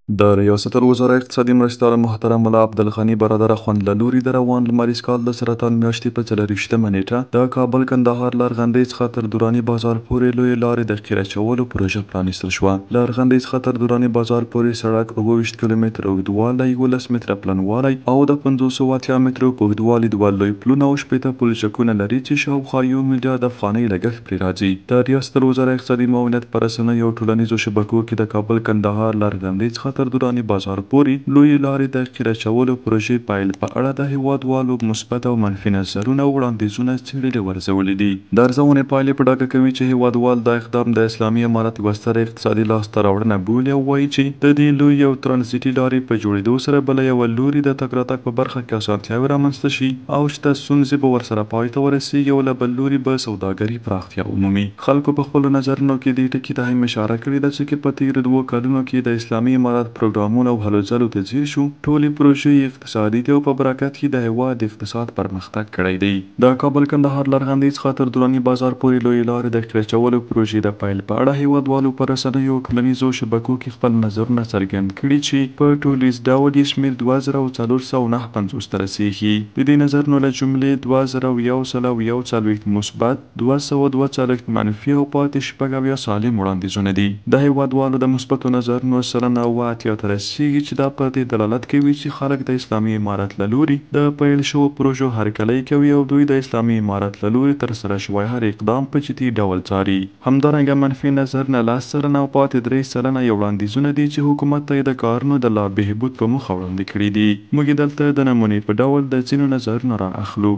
د ریاست الوزراء اقتصادي مرستیال محترم ملا عبدالغني برادر اخوند له لوري د روان لمریز کال د سرطان میاشتې په 24مه نېټه د کابل کندهار له ارغندۍ څخه تر دراني بازار پورې لویې لارې د قیر اچولو پروژه پرانیستل شوه. له ارغندۍ څخه تر دراني بازار پورې سړک 27 کیلومتره اوږدوالی، 17 متره پلنوالی او د 580 مترو په اوږدوالي دوه لوی پلونه او 60 پلچکونه لري چې شاوخوا یو میلیارد افغانۍ لګښت پرې راځي. د ریاست الوزراء اقتصادي معاونیت په رسنیو او ټولنیزو شبکو کې د کابل کندهار له ارغندۍ څخه تر دراني بازار پورې لویې لارې د قیر اچولو پروژې پیل په اړه د هیوادوالو مثبت او منفي نظرونه او وړاندیزونه څېړلي او ارزولي دي. د ارزونې پایلې په ډاګه کوي چې هیوادوال دا اقدام د اسلامي امارت یوه ستره اقتصادي لاسته راوړنه بولي او وایي چې د دې لویې او ترانزیټي لارې په جوړېدو سره به له یوه لوري د تګ راتګ په برخه کې اسانتیاوې رامنځته شي او شته ستونزې به ورسره پای ته ورسېږي او له بل لوري به سوداګري پراختیا ومومي. خلکو په خپلو نظرونو کې دې ټکي ته هم اشاره کړې ده چې که په تېرو دوو کلونو کې د اسلامي امارت پروګرامونو او هلو ځلو ته ځیر شو، ټولې پروژې یې اقتصادي دي او په برکت یې د هېواد اقتصاد پرمختګ کړی دی. د کابل کندهار له ارغندۍ څخه تر دراني بازار پورې لویې لارې د قیر اچولو پروژې د پیل په اړه هېوادوالو په رسنیو او ټولنیزو شبکو کې خپل نظرونه څرګند کړي چې په ټولیز ډول یې شمېر 2459 ته رسېږي. د دې نظرونو له جملې 2141 مثبت، 242 منفي او پاتې 76 سالم وړاندیزونه دي. د هېوادوالو د مثبتو نظرونو سلنه 87 ته رسېږي چې دا پر دې دلالت کوي چې خلک د اسلامي امارت له لوري د پیل شوو پروژو هرکلی کوي او دوی د اسلامي امارت له لوري ترسره شوی هر اقدام په جدي ډول څاري. همدارنګه منفي نظرونه 10% او پاتې 3% یې وړاندیزونه دي چې حکومت ته یې د کارونو د لا بهبود په موخه وړاندې کړي دي. موږ یې دلته د نمونې په ډول د ځینو نظرونه را اخلو.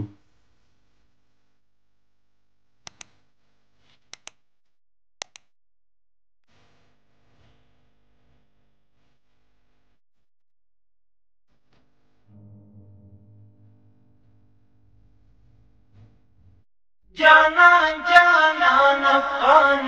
جانان جانان افغان